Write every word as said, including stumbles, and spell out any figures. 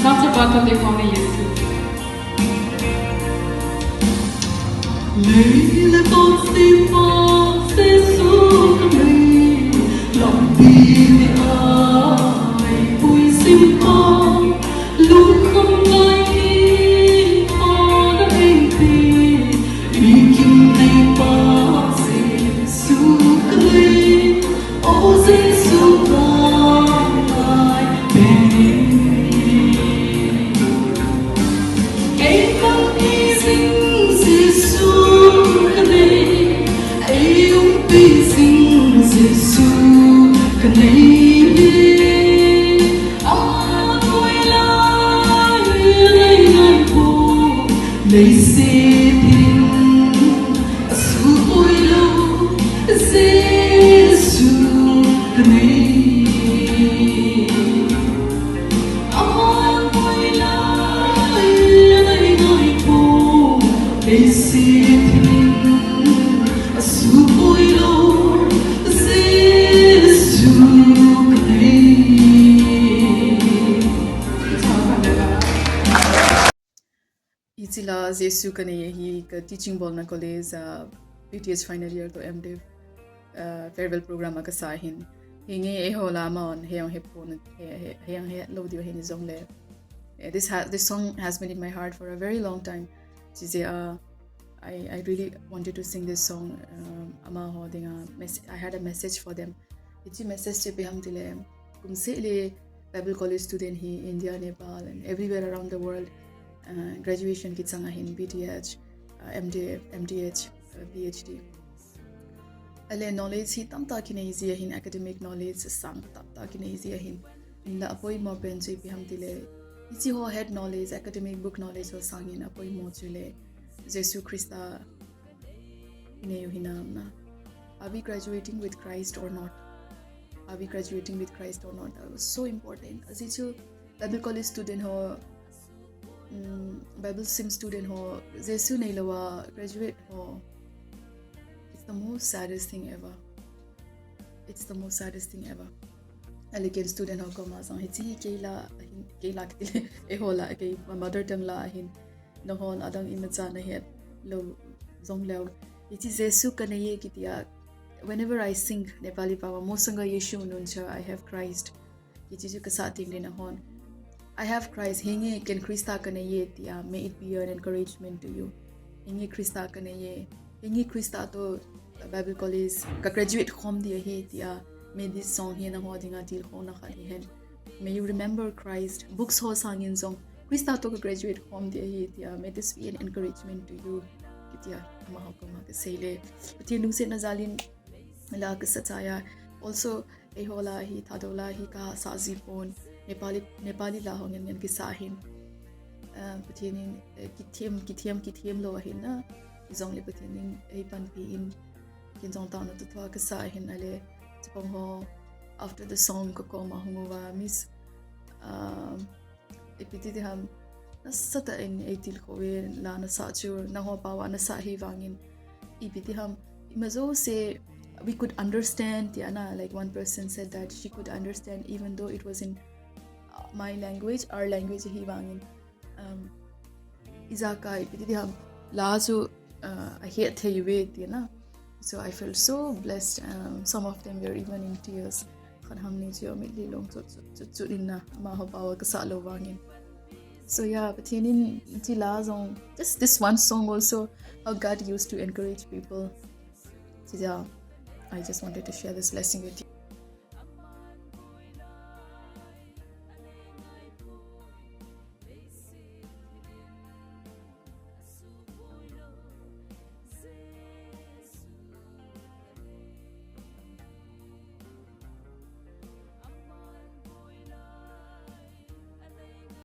Chapang chapang thonte khom nei Jesu. Lei le tonsot pa Jesu ka nei, lampi te a eipui sim pa, lungkham ngai ni pa na eipe, mi kim nei pa Jesu ka nei. O Jesu ka nei, ei mang ni jing Jesu ka nei, ei umpi jing Jesu ka nei. Ama koi lai nei ngai po, leiset hin asupoi lou Jesu ka nei. Ama koi lai nei ngai po, leiset hin asupoi lou Jesu ka nei. Hiche la Jesu ka nei hi ka teaching bolna college, ah, B T H final year toh M Div, ah, farewell program a kasa ahin. Hinge eiho la amahon hejong hepon, he, he, hejong helou diu ahin jongle. Eh, this ha-, this song has been in my heart for a very long time. Chijeh a, I, I really wanted to sing this song. Um, amaho dinga mes-, I had a message for them. Hiche message chu ipi ham tile, kumseh le Bible College student hi India, Nepal and everywhere around the world, uh, graduation kichang ahin, B T H, uh, M D, M D H, uh, P H D. Ale knowledge hi tamtah kinei ji ahin, academic knowledge sang tamtah kinei ji ahin. Hinla apoimo pen chu ipi ham tile, hiche ho head knowledge, academic book knowledge ho sangin apoimo chu le Jesu Christa inei u hinam na. Are we graduating with Christ or not? Are we graduating with Christ or not? That was so important. Ajeh chu Bible College student ho, mm, Bible sim student ho, Jesu neilouva graduate ho, it's the most saddest thing ever. It's the most saddest thing ever. Ale ken student ho koma jong hiche hi kei la, kei la kiti le, eiho la, kei mother tongue la ahin. Nanghon adang imacha nahet lou jongleu, hiche Jesu ka nei e kiti a, whenever I sing Nepali pao a, Mosanga Yeshu nuncha, I have Christ, hiche chu kasah teng le nanghon, I have Christ, hinge ken Christa ka nei e tia, may it be an encouragement to you. Hinge Christa ka nei e, hinge Christa toh Bible College ka graduate khom ding ahi tia, may this song hi nangho dinga tilkhouna khat hihen. May you remember Christ. Books ho sangin jong Christa toh ka graduate khom ding ahi tia, may this be an encouragement to you, kitia amaho koma kasei le. Pathen lungsetna jalin la kasa chai a. Also, eiho la hi, Thadou la hi kasah ji pon. Nepali, Nepali la ho ngen ngen kisa ahin. Ah, Pathen in, eh, kithem, kithem, kithem lou ahin na. Jongle Pathen in eipanpi in, ken jong taona toh thua kasa ahin ale. Chapang ho, after the song ka koma hung uva, Miss, um, ipi ti ding ham, nasatah in eitilkhou ve la nasah chu, nangho pao a nasah ahi vangin. Ipi ti ham, ima jouse, we could understand, tia na, like one person said that she could understand even though it was in, uh, my language, our language ahi vangin. Um, ijat a ipi ti ding ham, la chu, uh, ahet thei uve tina. So I felt so blessed. Um, some of them were even in tears. Khat ham ni chu mitlhi long chut, chut, chut, chut in na, amaho pao a kasah lou vangin. So yeah, Pathen in hiche la jong, just this one song also, how God used to encourage people. So yeah, I just wanted to share this blessing with you.